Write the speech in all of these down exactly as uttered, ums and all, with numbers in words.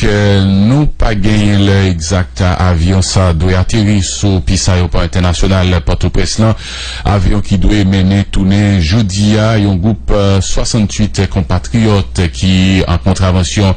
eh, nou pa genyen lè egzak avyon sa dwe ateri sou pis ayewopò entènasyonal Pòtoprens lan. Avyon ki dwe mennen tounen jodi a yon gwoup, eh, swasanntuit konpatriyòt ki an kontravansyon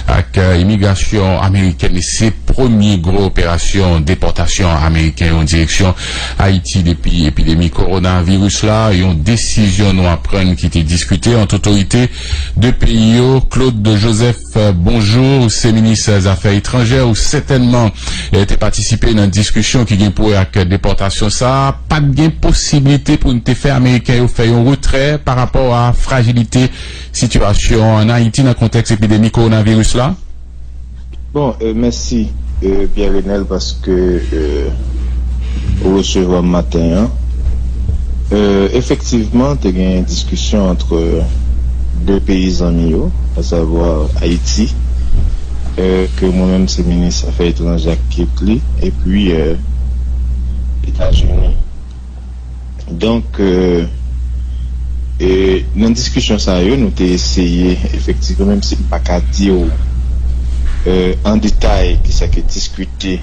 ak, eh, imigrasyon amerikèn. E se premye gwo operasyon depòtasyon ameriken an direksyon Ayiti depi epidemi kowonaviris la. Yon desizyon nou aprann ki te diskite ant otorite de peyi yo. Claude Joseph, bonjou, ou se minis zafè etranjè, ou sètènman, eh, te patisipe nan diskisyon ki gen pou wè ak depòtasyon sa a. Pa t gen posiblite pou n te fè Ameriken yo fè yon retrè pa rapò a frajilite sitiyasyon an Ayiti nan kontèks epidemi kowonaviris la? Bon, euh, mèsi, euh, Pierre Renel, paske, euh, ou resevwa m maten an. Euh, efektivman, te gen diskisyon ant de peyi zanmi yo, asavwa Ayiti, euh, ke mwen menm se minis afè etranjè ak kilt li, epi, euh, Etazini. Donk, euh, e nan diskisyon sa yo, nou te eseye, efektivman, menm si m pa ka di w, euh, an detay kisa ki diskite,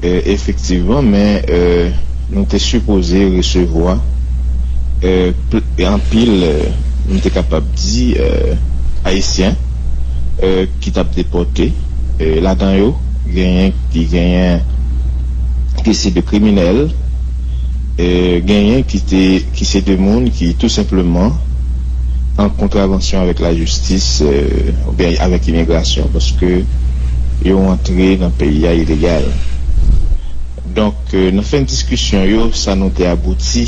euh, efektivman, men, euh, nou te sipoze resevwa, euh, pl- anpil, euh, nou te kapab di, euh, Ayisyen, euh, ki t ap depòte. Euh, ladan yo, genyen ki genyen ki se de kriminèl, euh, genyen ki te, ki se de moun ki tou senpleman an kontravansyon avèk lajistis, euh, oubyen avèk imigrasyon, paske yo antre nan peyi a ilegal. Donk, euh, nan fen diskisyon yo, sa nou te abouti,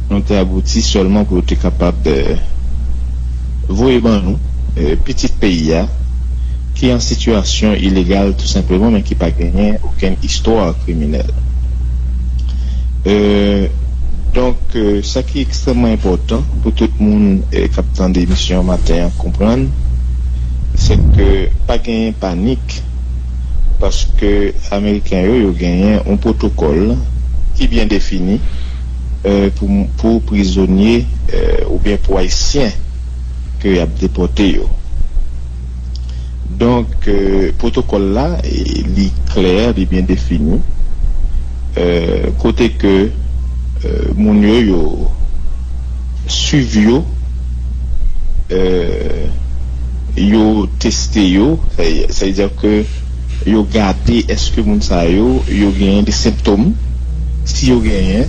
nou te abouti sèlman pou yo te kapab, euh, voye ban nou, euh, pitit peyi a, ki an sitiyasyon ilegal tou senpleman, men ki pa genyen okenn istwa kriminèl. Euh, donk, euh, sa ki ekstrèmman enpòtan pou tout moun, euh, k ap tande emisyon an maten an konprann, se ke pa genyen panik, paske Ameriken yo, yo genyen yon pwotokòl ki byen defini, euh, pou, pou prizonye, euh, oubyen pou Ayisyen ke y ap depòte yo. Donk, euh, pwotokòl la, e, li klè, li byen defini. Euh, kote ke, euh, moun yo, yo swiv yo, euh, yo teste yo, sa, sa vle di ke yo gade èske moun sa yo, yo genyen de sentòm. Si yo genyen,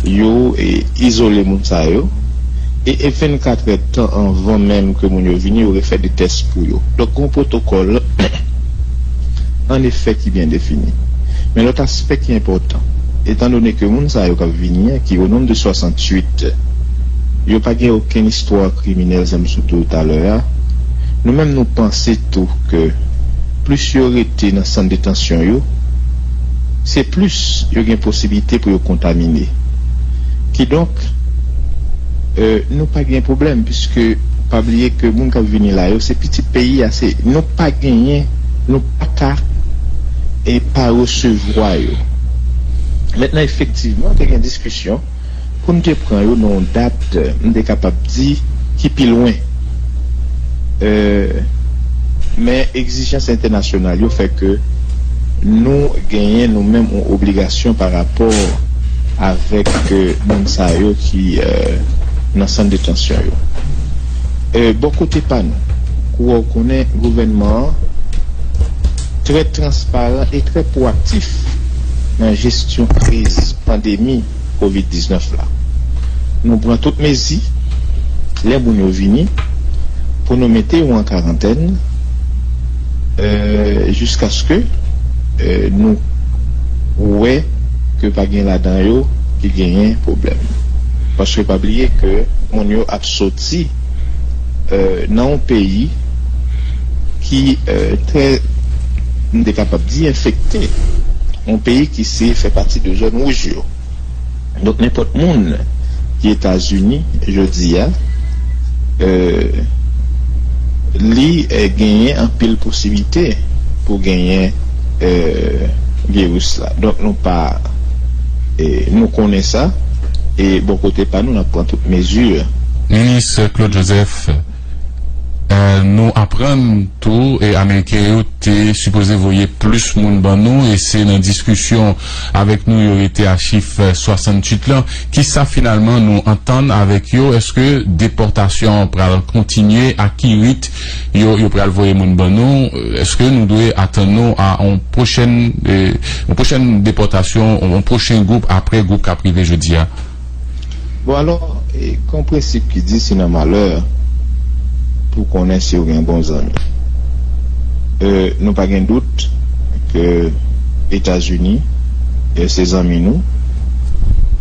yo, e, izole moun sa yo. E, e vennkat èdtan anvan menm ke moun yo vini, yo refè de tès pou yo. Donk, gon pwotokòl, an efè, ki byen defini. Men lòt aspè ki enpòtan, etandone ke moun sa yo k ap vini an, ki o nonb de swasanntuit, yo pa gen okenn istwa kriminèl, jan m sot di w talè a, nou menm nou panse tou ke plis yo rete nan sant detansyon yo, se plis yo gen posiblite pou yo kontamine. Kidonk, euh, nou pa gen pwoblèm, piske pa bliye ke moun k ap vini la yo, se pitit peyi a, se, nou pa genyen, nou pa ka, e pa resevwa yo. Mentnan, efektivman, te gen diskisyon pou n te pran yo nan yon dat, euh, m te kapab di, ki pi lwen. Euh, men egzijans entènasyonal yo fè ke nou genyen nou menm yon obligasyon pa rapò avèk, euh, moun sa yo ki, euh, nan sant detansyon yo. Euh, bò kote pa nou, kou w konnen gouvènman an trè transparan e trè pwoaktif nan jesyon kriz pandemi kovid diznèf la. Nou pran tout mezi, lè moun yo vini, pou nou mete yo an karantèn, euh, jiskaske, euh, nou wè ke pa gen ladan yo ki genyen pwoblèm. Paske pa bliye ke moun yo ap soti, euh, nan yon peyi ki, euh, trè, m te kapab di, enfekte. Yon peyi ki se fè pati de zòn wouj yo. Donk, nenpòt moun ki Etazini jodi a, euh, li, euh, genyen anpil posiblite pou genyen, euh, viris la. Donk, nou pa, e, nou konnen sa, e bò kote pa nou, n ap pran tout mezi. Minis Claude Joseph, Nou aprann tou e Ameriken yo te sipoze voye plis moun ban nou, e se nan diskisyon avèk nou yo rete a chif swasanntuit lan. Kisa finalman nou antann avèk yo? Èske depòtasyon an pral kontinye? A ki rit yo, yo pral voye moun ban nou? Èske nou dwe atann nou a yon pwochèn, yon pwochèn depòtasyon, yon pwochen gwoup apre gwoup k ap rive jodi a? Bon, alò, e, gen yon prensip ki di, si nan malè, pou konnen si w gen bon zanmi. E, nou pa gen dout ke Etazini, e, se zanmi nou.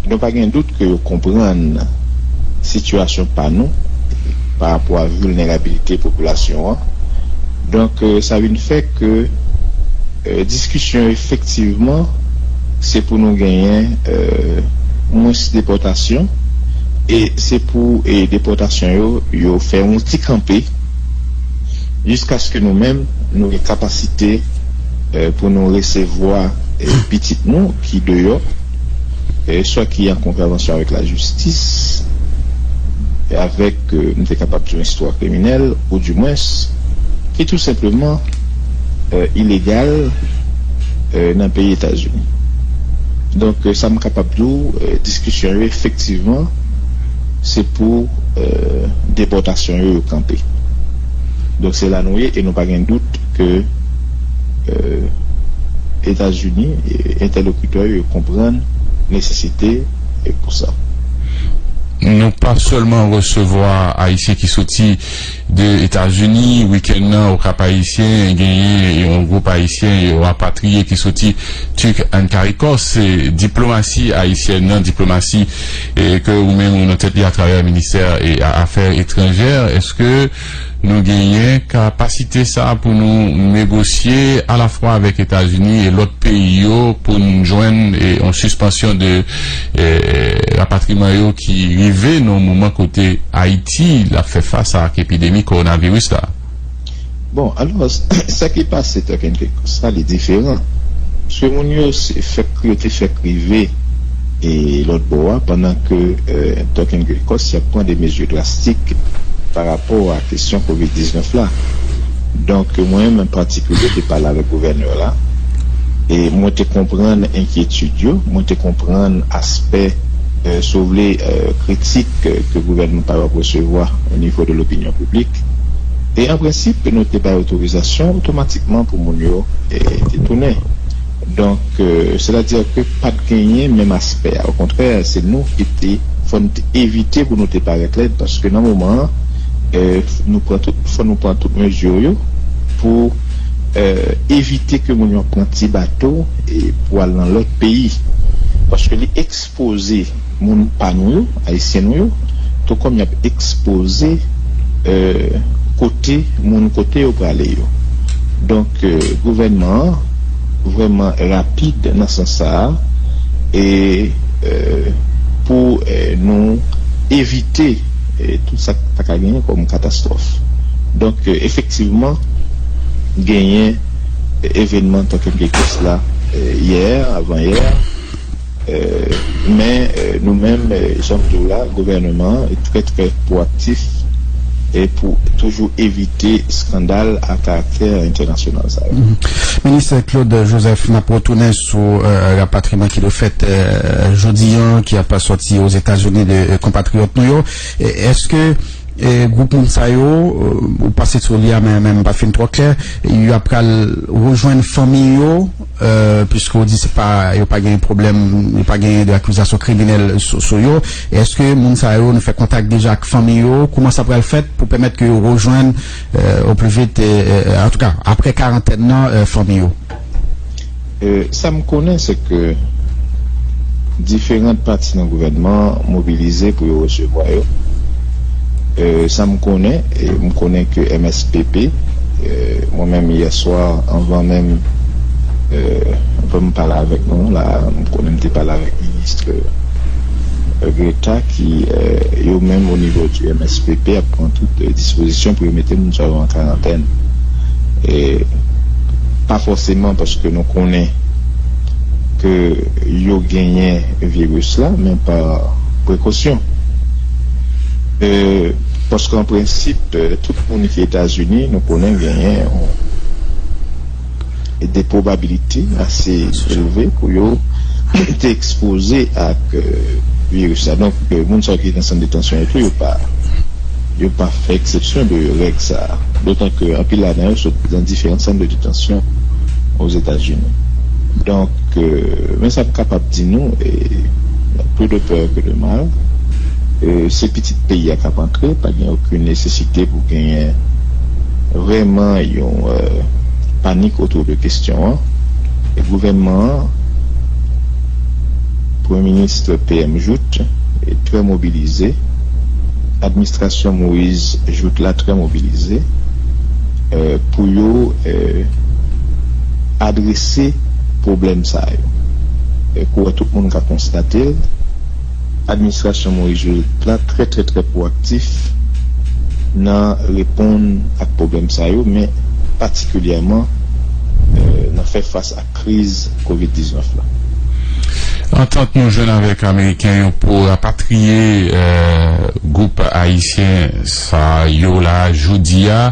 Nou pa gen dout ke yo konprann sitiyasyon pa nou pa rapò a vilnerabilite popilasyon an. Donk, e, sa vin fè ke, e, diskisyon efektivman, se pou nou genyen, e, mwens depòtasyon, e se pou, e, depòtasyon yo, yo fè yon ti kanpe, jiskaske nou menm, nou gen kapasite, e, pou nou resevwa, e, pitit nou ki deyò, e, swa ki an kontravansyon avèk lajistis, e avèk, e, m te kapab di yon istwa kriminèl, oudimwens, ki tou senpleman, e, ilegal, e, nan peyi Etazini. Donk, e, sa m kapab di w, e, diskisyon yo, efektivman, se pou, e, depòtasyon yo, yo kanpe. Donk, se la nou ye, e nou pa gen dout ke, e, Etazini, e, entèlokitè yo, yo konprann nesesite, e, pou sa. Nou pa sèlman resevwa Ayisyen ki soti de Etazini, wikenn nan, Okap Ayisyen, genyen yon gwoup Ayisyen, yon rapatriye ki soti Turk and Caicos. Se diplomasi ayisyèn nan, diplomasi, e, ke ou menm ou nan tèt li atravè ministè, e, a, afè etranjè. Èske nou genyen kapasite sa a pou nou negosye alafwa avèk Etazini e lòt peyi yo pou n jwenn, e, yon sispansyon de, e, rapatriman yo ki rive nan yon moman kote Ayiti l ap fè fas ak epidemi kowonaviris la? Bon, alò, sa ki pase Turk and Caicos la, li diferan. Paske moun yo se fèk, yo te fèk rive e lòt bò a, pandan ke, e, Turk and Caicos, y ap pran de mezi drastik pa rapò a kesyon kovid diznèf la. Donk, mwen menm an patikilye, te pale avèk gouvènè la, e mwen te konprann enkyetid yo, mwen te konprann aspè, e, si w vle, e, kritik, e, ke gouvènman pa yo ap resevwa o nivo de lopinyon piblik. E an prensip, nou te bay otorizasyon otomatikman pou moun yo, e, te tounen. Donk, e, sètadi ke pa t genyen menm aspè a. Okontrè, se nou ki te, fò n te evite pou nou te parèt lèd, paske nan moman an, e, nou pran tout, fò nou pran tout mezi yo pou, e, evite ke moun yo pran ti bato, e, pou al nan lòt peyi. Paske li ekspoze moun pa nou yo, ayisyen nou yo, tou kòm y ap ekspoze, e, kote, moun kote yo prale yo. Donk, e, gouvènman an vrèman rapid nan sans sa a, e, e, pou, e, nou evite, e, tout sa k ta ka genyen kòm katastwòf. Donk, e, efektivman, genyen, e, evènman Turk and Caicos la, e, yè, avan yè, E, men, e, nou menm, e, jan m di w la, gouvènman an trè, trè pwoaktif e pou toujou evite eskandal a karaktè entènasyonal sa yo. Mhm. Minis Claude Joseph, n ap retounen sou, e, rapatriman ki dwe fèt, e, jodi an, ki ap sòti Ozetazini de, e, konpatriyòt nou yo. E, èske E, gwoup moun sa yo, e, ou pase sou li a, men, men m pa fin twò klè, yo ap pral rejwenn fanmi yo, e, piske w di se pa, yo pa gen pwoblèm, yo pa gen de akizasyon kriminèl sou, sou yo. Èske moun sa yo, nou fè kontak deja ak fanmi yo? Kòman sa pral fèt pou pèmèt ke yo rejwenn, e, o pli vit, e, e, antouka, apre karantèn nan, e, fanmi yo? E, sa m konnen, se ke diferan pati nan gouvènman an mobilize pou yo resevwa yo. E, sa m konnen, e, m konnen ke M S P P, e, mwen menm, yè swa, anvan menm, e, anvan m pale avèk nou la, m konnen m te pale avèk minis, e, Greta ki, e, yo menm o nivo di M S P P ap pran tout, e, dispozisyon pou yo mete moun sa yo an karantèn. E, pa fòseman paske nou konnen ke yo genyen viris la, men pa prekosyon. E, Paske an prensip, eh, tout moun ki Etazini, nou konnen genyen yon, de pwobabilite ase elve pou yo te ekspoze ak, eh, viris la. Donk, eh, moun sa yo ki nan sant detansyon yo tou, yo pa, yo pa fè eksepsyon de règ sa a. Dotan ke anpil ladan yo sot nan diferan sant de detansyon Ozetazini. Donk, eh, men sa m kapab di nou, eh, plus de peur que de mal, eh, se pitit peyi a k ap antre, pa gen okenn nesesite pou genyen vrèman yon, eh, panik otou de kesyon an. E gouvènman an, Premye Minis, P M Jouthe, e trè mobilize. Administrasyon Moïse Jouthe la trè mobilize, eh, pou yo, eh, adrese pwoblèm sa yo. E kou tout moun ka konstate l, administrasyon Moïse Jouthe la trè, trè, trè pwoaktif nan reponn ak pwoblèm sa yo, men patikilyèman, eh, nan fè fas ak kriz kovid diznèf la. Antant nou jwenn avèk Ameriken yo pou rapatriye, eh, gwoup ayisyen sa yo la jodi a,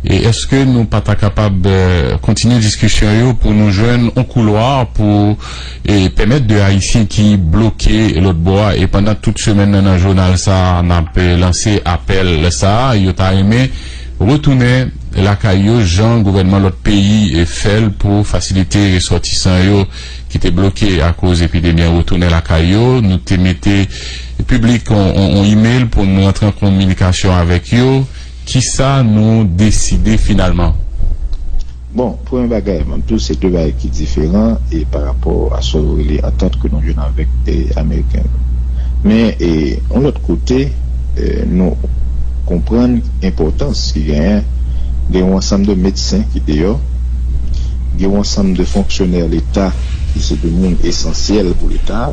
e èske nou pa ta kapab, eh, kontinye diskisyon yo pou nou jwenn yon koulwa pou, eh, pèmèt de Ayisyen ki bloke lòt bò a, e pandan tout semèn nan, nan jounal sa a, n ap, eh, lanse apèl sa a, yo ta renmen retounen lakay yo, jan gouvènman lòt peyi, eh, fè l pou fasilite resòtisan yo ki te bloke akoz epidemi an retounen lakay yo. Nou te mete piblik on, on, on imèl pou nou rantre an kominikasyon avèk yo. Kisa nou deside finalman? Bon, premye bagay, m ap di w, se de bagay ki diferan e pa rapò a sa w rele antant ke nou jwenn avèk, e, Ameriken yo. Men, e, yon lòt kote, e, nou konprann enpòtans ki genyen, gen yon ansanm de medsen ki deyò, gen yon ansanm de fonksyonè Leta ki se de moun esansyèl pou Leta,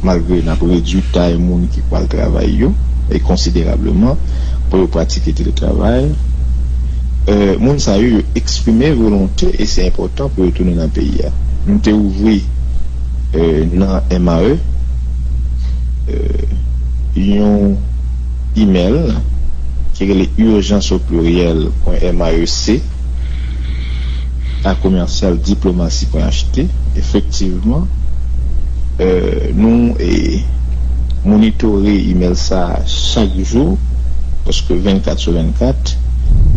malgre n ap redui tay moun ki pral travay yo, e konsiderableman, pou yo pratike teletravay. E, moun sa yo, yo eksprime volonte e se enpòtan pou yo tounen nan peyi a. Nou te ouvri, e, nan M A E, e, yon imèl ki rele urgence au pluriel point M A E C à commercial diplomatie point H T. Efektivman, e, nou, e, monitore imèl sa a chak jou, paske vennkat sou vennkat,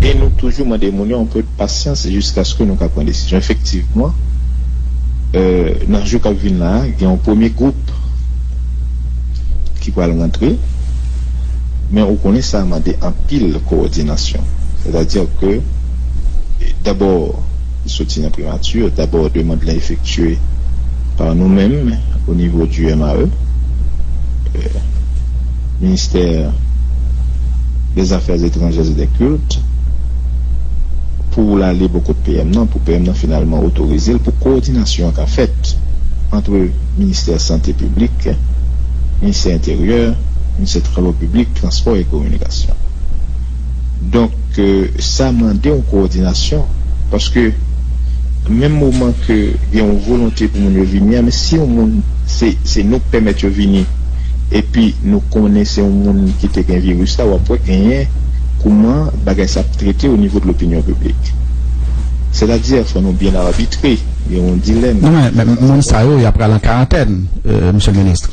e nou toujou mande moun yo yon pe de pasyans jiskaske nou ka pran desizyon. Efektivman, e, nan jou k ap vin la a, gen yon premye gwoup ki pral rantre, men ou konnen sa mande anpil kowòdinasyon. Sètadi ke, e, dabò, li soti nan primati, dabò, demann lan efektye pa nou menm, o nivo di M A E, e, Ministè des Affaires étrangères et des Cultes, pou l ale bò kot P M nan, pou P M nan finalman otorize l, pou kowòdinasyon an ka fèt ant Ministè Sante Piblik, Ministè Enteryè, Ministè Travo Piblik, Transpò e Kominikasyon. Donk, e, sa mande yon kowòdinasyon, paske menm moman ke gen yon volonte pou moun yo vini a, men si yon moun, se, se nou k pèmèt yo vini, epi nou konnen se yon moun ki te gen viris la, w ap wè genyen kouman bagay sa ap trete o nivo de lopinyon piblik. Sètadi, fò nou byen abitre, gen yon dilèm. Non, men, men moun sa yo, y ap pral an karantèn, e, Mesye le Minis.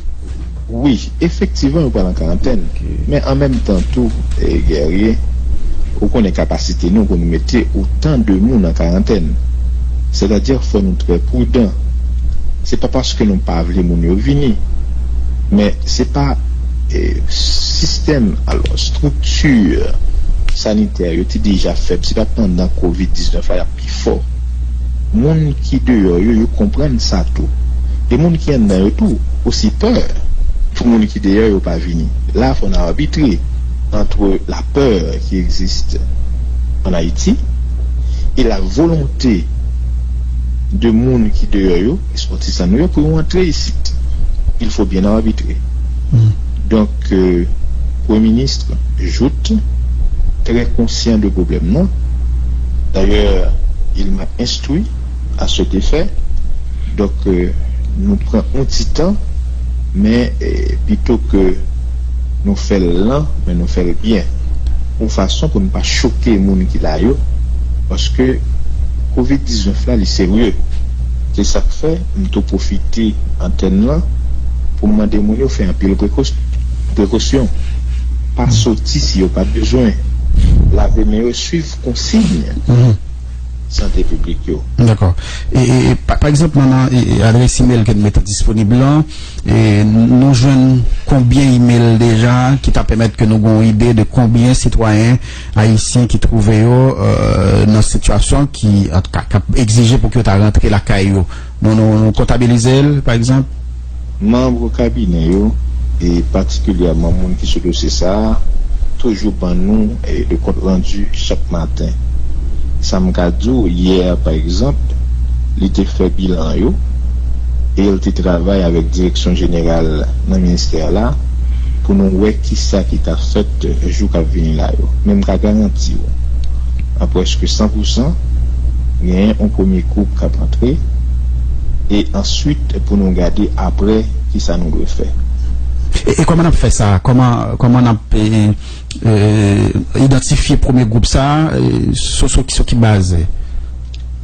Wi, efektivman, yo pral an karantèn. Ok. Men an menm tan tou, e, Guerrier, ou konnen kapasite nou pou nou mete otan de moun an karantèn. Sètadi, fò nou trè pridan. Se pa paske nou pa vle moun yo vini, men se pa, e, sistèm, alò, estrikti sanitè yo te deja fèb. Se pa pandan kovid diznèf la y ap pi fò. Moun ki deyò yo, yo konprann sa tou. E moun ki anndan yo tou, osi pè pou moun ki deyò yo pa vini. La, fò n abitre entre la peur qui existe en Haïti et la volonté de moun ki deyò yo, resòtisan nou yo, pou yo antre isit. Il faut bien arbitrer. Donk, e, Premye Minis Jouthe trè konsyan de pwoblèm nan. Dayè, il m'a instruit à cet effet. Donk, e, nou pran yon ti tan, men, e, pito ke nou fè l lan, men nou fè l byen. yon fason pou n pa choke moun ki la yo, paske kovid diznèf la, li serye. Se sa k fè m tou pwofite antèn lan pou m mande moun yo fè anpil prekos-, prekosyon. Pa soti si yo pa bezwen. Lave men yo, swiv konsiy sante piblik yo. Dakò. E, e, e, pa, pa egzanp, nan, nan, e, e, adrès imèl ke n mete disponib lan, e, nou jwenn konbyen imèl deja ki ta pèmèt ke nou gen yon ide de konbyen sitwayen ayisyen ki twouve yo, e, nan sitiyasyon ki, antouka, k ap egzije pou ke yo ta rantre lakay yo? Nou, nou, nou kontabilize l, pa egzanp? Manm kabinè yo, e patikilyèman moun ki sou dosye sa a, toujou ban nou, e, de kont randi chak maten. Sa m ka di w, yè, pa egzanp, li te fè bilan yo, e l te travay avèk direksyon jeneral nan ministè la pou nou wè kisa ki ka fèt jou k ap vini la yo. Men m ka garanti w, an prèske san pou san, genyen yon premye gwoup k ap antre, e answit pou nou gade apre kisa nou dwe fè. E, e kòman n ap fè sa? Kòman, kòman n ap, e, e, idantifye premye gwoup sa a, e, sou, sou, sou ki baz?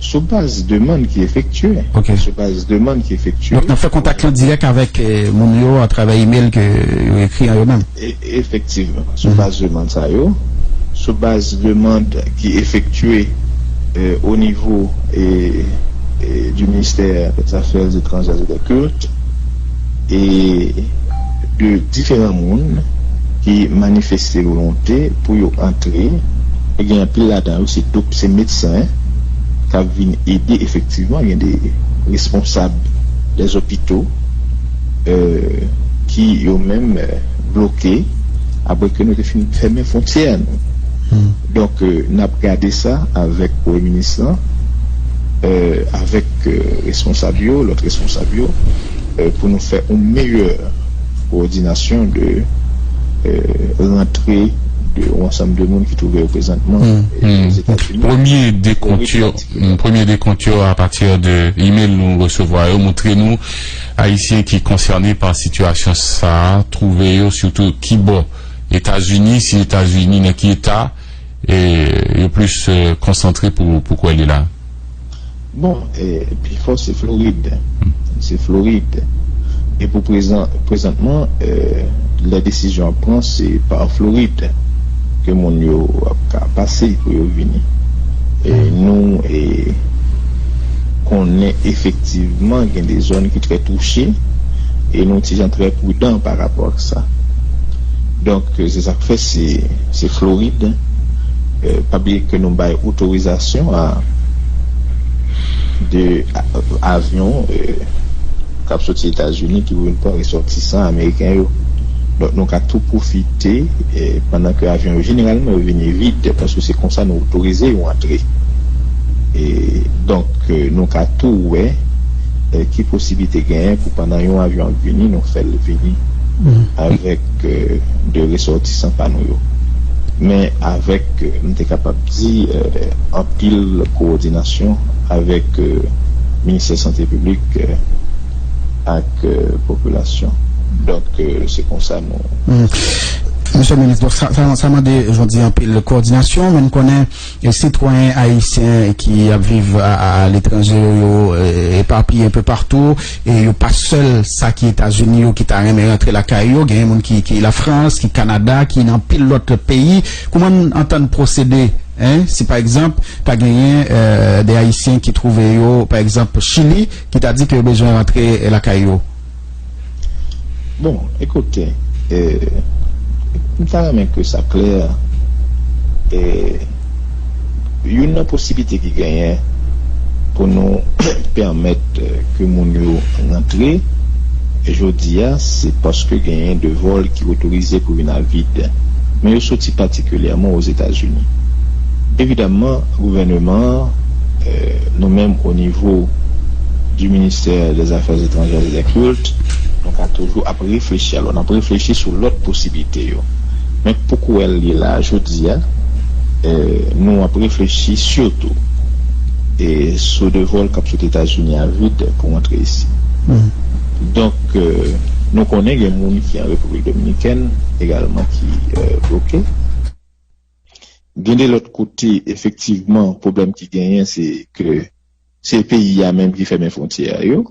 Sou baz demann ki efektye. Ok. Sou baz demann ki efektye. Donk, n ap fè kontak lan dirèk avèk, e, moun yo atravè imèl ke yo ekri an yo menm. E, efektivman, sou baz demann sa yo, sou baz demann ki efektye, e, o nivo, e, e, du ministère des Affaires étrangères et des cultes, e de diferan moun ki manifeste volonte pou yo antre, e gen anpil ladan yo se dok-, se medsen k ap vin ede efektivman, gen de responsab de zopito, e, ki yo menm, e, bloke apre ke nou te fin fèmen fwontyè nou. Donk, e, n ap gade sa avèk premye minis lan, e, avèk, e, responsab yo, lòt responsab yo, e, pou nou fè yon meyè kowòdinasyon de, e, rantre de yon ansanm de moun ki twouve yo prezantman, e, Ozetazini. Premye dekont yo, premye dekont yo apati de imèl nou resevwa yo montre nou Ayisyen ki konsène pa sitiyasyon sa a twouve yo sitou ki bò Etazini, si Etazini nan ki eta, e, yo plis, e, konsantre pou, pou kwè li la? Bon, e, pi fò se Florid. Se Florid. E pou prezan-, prezantman, e, lè desizyon ap pran, se pa Florid ke moun yo ap ka pase pou yo vini. E nou, e, konnen efektivman gen de zòn ki trè touche, e nou ti jan trè pridan pa rapò ak sa. Donk, se sa k fè se, se Florid. E, pa bliye ke nou bay otorizasyon a de a-, avyon, e, k ap soti Etazini ki pou vin pran resòtisan ameriken yo. Donk, nou ka tou pwofite, e, pandan ke avyon yo, jeneralman, yo vini vid, paske se konsa nou otorize yo antre. E, donk, e, nou ka tou wè, e, ki posiblite genyen pou pandan yon avyon ap vini, nou fè l vini avèk, e, de resòtisan pa nou yo. Men avèk, e, m te kapab di, e, anpil kowòdinasyon avèk, e, Ministè Sante Piblik, e, ak, e, popilasyon. Donk, e, se konsa nou. Mesye minis, donk sa, sa, sa mande, jan w di, anpil kowòdinasyon, men n konnen e sitwayen ayisyen ki ap viv a, a, aletranje yo, yo, e, epapiye enpe patou, e yo pa sèl sa ki Etazini yo ki ta renmen rantre lakay yo, genyen moun ki, ki Lafrans, ki Kanada, ki nan anpil lòt peyi. Kòman n antann pwosede, en, si pa egzanp, ta genyen, e, de Ayisyen ki twouve yo, pa egzanp, Chili, ki ta di ke yo bezwen rantre lakay yo? Bon, ekoute, e, m ta renmen ke sa klè, e, youn nan posiblite ki genyen pou nou pèmèt, e, ke moun yo rantre, e, jodi a, se paske genyen de vòl ki otorize pou vin a vid. Men yo soti patikilyèman Ozetazini. Evidamman, gouvèneman an, e, nou menm o nivo du ministère des Affaires étrangères et des cultes, nou ka toujou ap reflechi. Alò, n ap reflechi sou lòt posiblite yo. Men pou kouwè l ye la, jodi a, e, nou ap reflechi sitou, e, sou de vòl k ap sot Etazini a vid pou rantre isi. Donk, e, nou konnen gen moun ki an Repiblik Dominikèn egalman ki, e, bloke. Gen de lòt kote, efektivman, pwoblèm ki genyen, se ke se peyi a menm ki fèmen fwontyè a yo,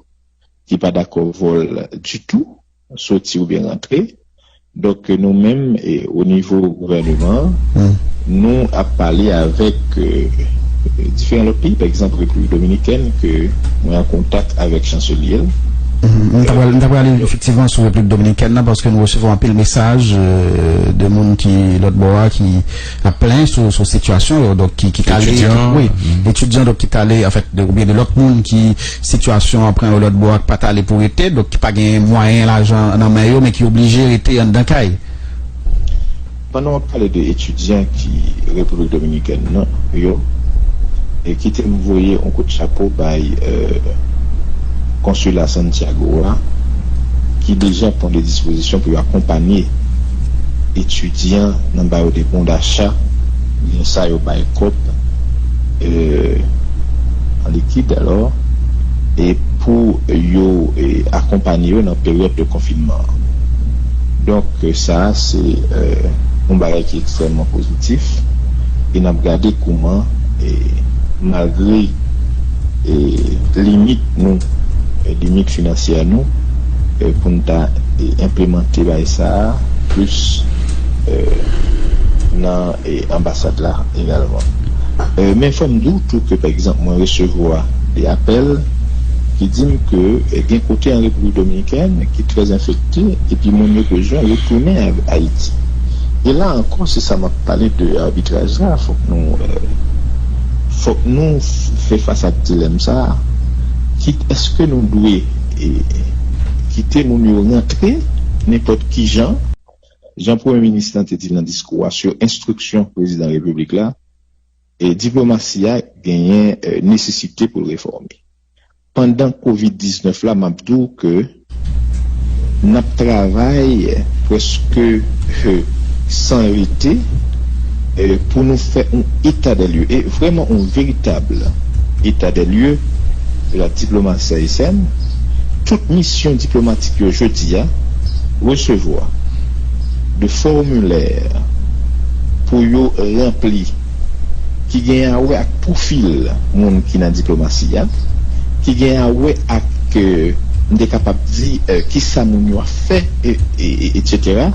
ki pa dakò vòl ditou, soti oubyen rantre. Donk, nou menm, e, o nivo gouvèneman an, nou ap pale avèk, e, diferan lòt peyi, pa egzanp, Repiblik Dominikèn, ke mwen an kontak avèk chanselye l. Mhm. M ta pral, m ta pral ale efektivman sou Repiblik Dominikèn nan, paske nou resevwa anpil mesaj, e, de moun ki lòt bò a, ki ap plenyen sou, sou sitiyasyon yo, donk ki, ki t ale, etidyan, wi, etidyan, donk ki t ale, anfèt, de, oubyen de lòt moun ki sitiyasyon an pran yo lòt bò a, ki pa t ale pou rete, donk ki pa gen mwayen lajan nan men yo, men ki oblije rete anndan kay. Pandan w ap pale de etidyan ki Repiblik Dominikèn nan, yo, e kite m voye yon kout chapo bay, e, konsila Santiago a, ki deja pran de dispozisyon pou yo akonpanye etidyan nan ba yo de bon dacha, gen sa yo bay kòb, e, an likid, alò, e pou yo, e, akonpanye yo nan peryòd de konfinman an. Donk, sa a se, e, yon bagay ki ekstrèmman pozitif, e n ap gade kouman, e, malgre, e, limit nou, e, limit finansyè nou, e, pou n ta, e, enplimante bagay sa a plis, e, nan, e, anbasad la egalman. E, men fò m di w tou ke, pa egzanp, mwen resevwa de apèl ki di m ke, e, gen kote an Repiblik Dominikèn ki trè enfekte, epi moun yo bezwen retounen a-, Ayiti. E la ankò, se sa m ap pale de abitraj la, fòk nou, e, fòk nou f-, fè fas ak dilèm sa a. Kit, èske nou dwe, e, kite moun yo rantre nenpòt ki jan, jan Premye Minis lan te di nan diskou a, sou enstriksyon Prezidan Repiblik la, e diplomasi a genyen, e, nesesite pou l refòme. Pandan kovid diznèf la, m ap di w ke n ap travay prèske, e, san rete, e, pou nou fè yon eta dè lye, e vrèman yon veritab eta dè lye de la diplomasi ayisyèn. Tout misyon diplomatik yo jodi a resevwa de fòmilè pou yo ranpli, ki gen a wè ak pwofil moun ki nan diplomasi a, ki gen a wè ak, e, m te kapab di, e, kisa moun yo ap fè, e, e, e, etsetera,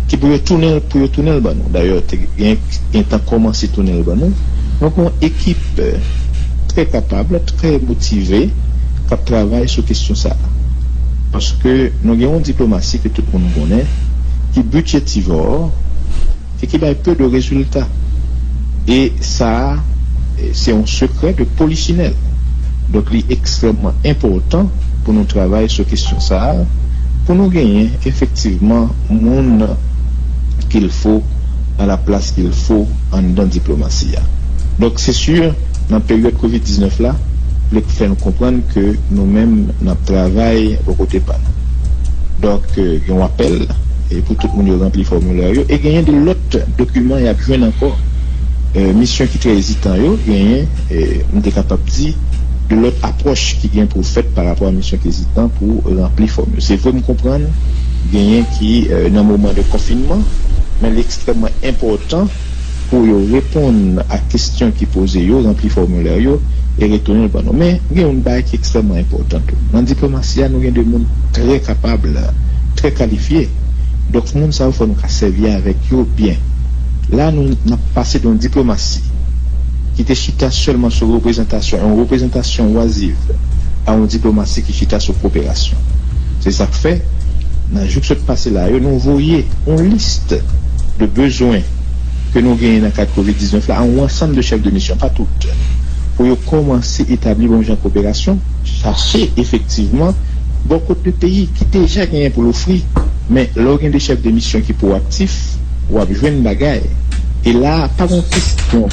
ki pou yo tounen, pou yo tounen l ban nou. Dayè, te gen, gen tan kòmanse tounen l ban nou. Donk, yon ekip, e, trè kapab, trè motive, k ap travay sou kesyon sa a. Paske nou gen yon diplomasi ke tout moun konnen, ki bidjetivò, e ki bay pe de rezilta. E sa a, e, se yon sekrè de polichinèl. Donk, li ekstrèmman enpòtan pou nou travay sou kesyon sa a, pou nou genyen efektivman moun qu'il faut à la place qu'il faut anndan diplomasi a. Donk, se si, nan peryòd kovid diznèf la, vle fè nou konprann ke nou menm, n ap travay bò kote pa nou. Donk, e, gen yon apèl, e, pou tout moun yo ranpli fòmilè yo. E genyen de lòt dokiman y ap jwenn ankò. E, misyon ki trè ezitan yo, genyen, e, m te kapab di, de lòt apwòch ki gen pou fèt pa rapò a misyon ki ezitan pou ranpli fòm yo. Se vre, m konprann, genyen ki, e, nan moman de konfinman, men li ekstrèmman enpòtan pou yo reponn a kesyon ki poze yo, ranpli fòmilè yo, e retounen l ban nou. Men, gen yon bagay ki ekstrèmman enpòtan tou. Nan diplomasi a, nou gen de moun trè kapab, trè kalifye. Donk, moun sa yo, fò nou ka sèvi avèk yo byen. La, nou, n ap pase de yon diplomasi ki te chita sèlman sou reprezantasyon, yon reprezantasyon waziv, a yon diplomasi ki chita sou koperasyon. Se sa k fè, nan jou k sot pase la yo, nou voye yon lis de bezwen ke nou genyen nan kad kovid diznèf la a yon ansanm de chèf de misyon, pa tout, pou yo kòmanse etabli bon jan koperasyon, chache efektivman bò kot de peyi ki deja genyen pou l ofri. Men lè w gen de chèf de misyon ki pwoaktif, w ap jwenn bagay. E la a, pa gen kesyon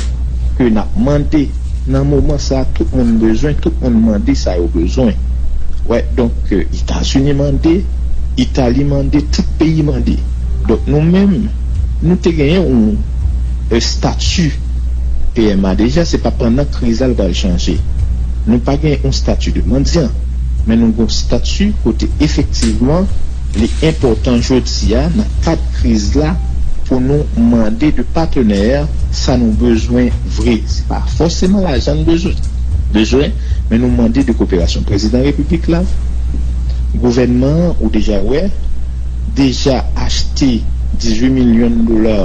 ke n ap mande. Nan moman sa a, tout moun bezwen, tout moun mande sa yo bezwen. Wè, donk, e, Etazini mande, Itali mande, tout peyi mande. Donk, nou menm, nou te genyen yon, e, estati P M A deja, se pa pandan kriz la l pral chanje. Nou pa gen yon estati de mandyan, men nou gen yon estati kote efektivman li enpòtan jodi a nan kad kriz la pou nou mande de patnè sa nou bezwen vre. Se pa fòseman lajan nou bezwen, bezwen, men nou mande de koperasyon. Prezidan Repiblik la, gouvènman an, ou deja wè, deja achte dizuit milyon dola,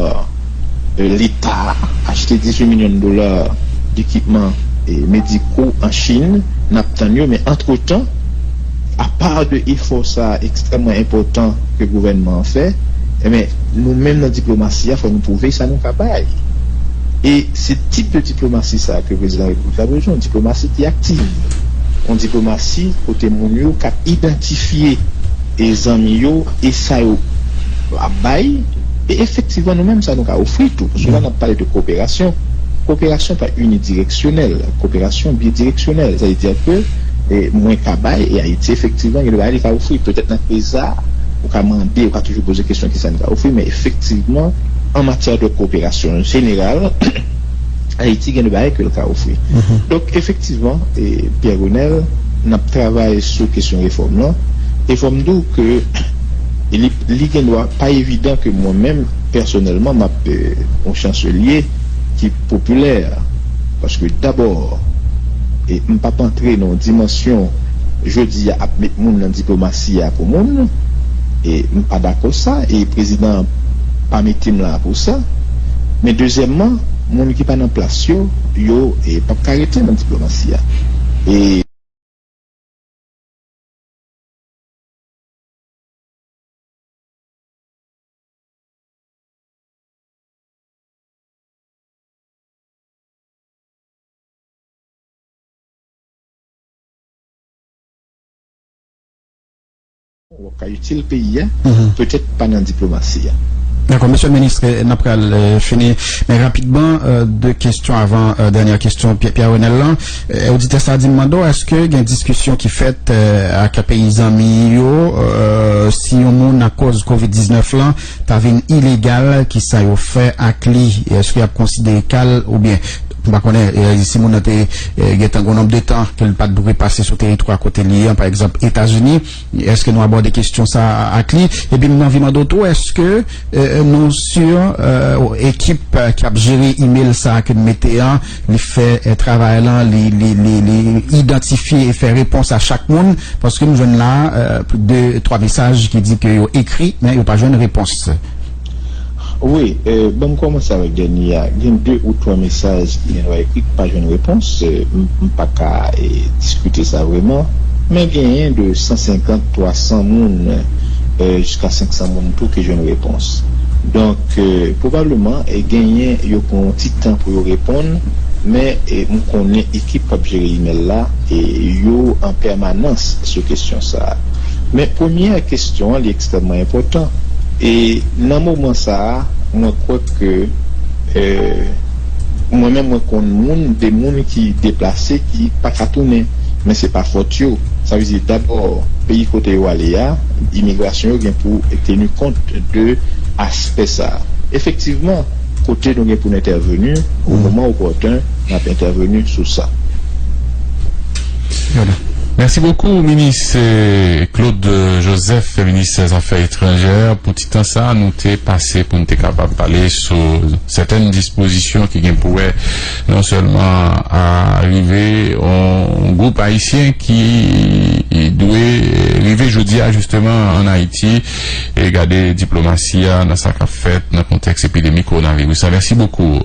euh, Leta achte dizuit milyon dola d'ekipman, eh, mediko an Chin, n ap tann yo, men antretan, apa de efò sa ekstrèmman enpòtan ke gouvènman an fè, enben, nou menm nan diplomasi a, fò nou twouve sa nou ka bay. E se tip de diplomasi sa ke prezidan repiblik la bezwen, yon diplomasi ki aktiv, yon diplomasi kote moun yo ka idantifye e zanmi yo e sa yo ap bay, e efektivman nou menm sa nou ka ofri tou, paske la n ap pale de koperasyon. Koperasyon pa inidireksyonèl, koperasyon bidireksyonèl. Sa vle di ke, e, mwen ka bay, e Ayiti efektivman gen de bagay li ka ofri. Petèt nan kriz sa, ou ka mande, ou ka toujou poze kesyon kisa n ka ofri, men efektivman, an matyè de koperasyon jeneral, Ayiti gen de bagay ke l ka ofri. Donk, efektivman, e, Pierre Renel, n ap travay sou kesyon refòm lan. E fò m di w ke li, li gen dwa pa evidan ke mwen menm, pèsonèlman, m ap, e, yon chanselye ki popilè. Paske dabò, e, m p ap antre nan yon dimansyon jodi a ap met moun nan diplomasi a pou moun. E m pa dakò sa, e prezidan an pa mete m la pou sa. Men dezyèmman, moun ki pa nan plas yo, yo, e, p ap ka rete nan diplomasi a. E w ap ka itil peyi a, petèt pa nan diplomasi a. Dakò, mesye minis, n ap pral, e, fini, men rapidman, e, de kesyon avan, e, dènyè kesyon Pye-, Pierre Renel lan. E, oditè sa a di m mande w, èske gen diskisyon ki fèt, e, ak peyi zanmi yo, e, si yon moun akòz kovid diznèf lan ta vin ilegal, kisa yo fè ak li? Èske y ap konsidere ka l oubyen, m pa konnen, e, si moun nan te, e, gentan gon nonb de tan ke l pa t dwe pase sou teritwa kote li ye an, pa egzanp, Etazini, èske nou abòde kesyon sa a ak li? Epi m anvi mande w tou, èske, e, nou si, e, ekip, e, k ap jere imèl sa a ke n mete an, li fè, e, travay lan, li, li, li, li idantifye e fè repons a chak moun? Paske m jwenn la, e, de, twa mesaj ki di ke yo ekri, men yo pa jwenn repons. Wi, e, ban m kòmanse avèk dènye a. Gen de ou twa mesaj ki gen dwa ekri ki pa jwenn repons. E, m, m pa ka, e, diskite sa vrèman. Men genyen de san senkant, twa san moun, e, jiska senk san moun tou ki jwenn repons. Donk, e, pwobableman, e, genyen yo pran yon ti tan pou yo reponn, men, e, m konnen ekip k ap jere imèl la, e, yo an pèmanans sou kesyon sa a. Men premyè kesyon an, li ekstrèmman enpòtan. E nan moman sa a, mwen kwè ke, e, mwen menm, mwen konn moun, de moun ki deplase, ki pa ka tounen. Men se pa fòt yo. Sa vle di, dabò, peyi kote yo ale a, imigrasyon yo gen pou teni kont de aspè sa a. Efektivman, kote nou gen pou n entèveni, o moman opòten, n ap entèveni sou sa. Mèsi bokou, minis, e, Claude Joseph, minis zafè etranjè. Pou ti tan sa, nou te pase pou n te kapab pale sou sètèn dispozisyon ki gen pou wè non sèlman a rive yon gwoup ayisyen ki dwe rive jodi a, jisteman, ann Ayiti, e gade diplomasi a nan sa k ap fèt nan kontèks epidemi kowonaviris la. Mèsi bokou.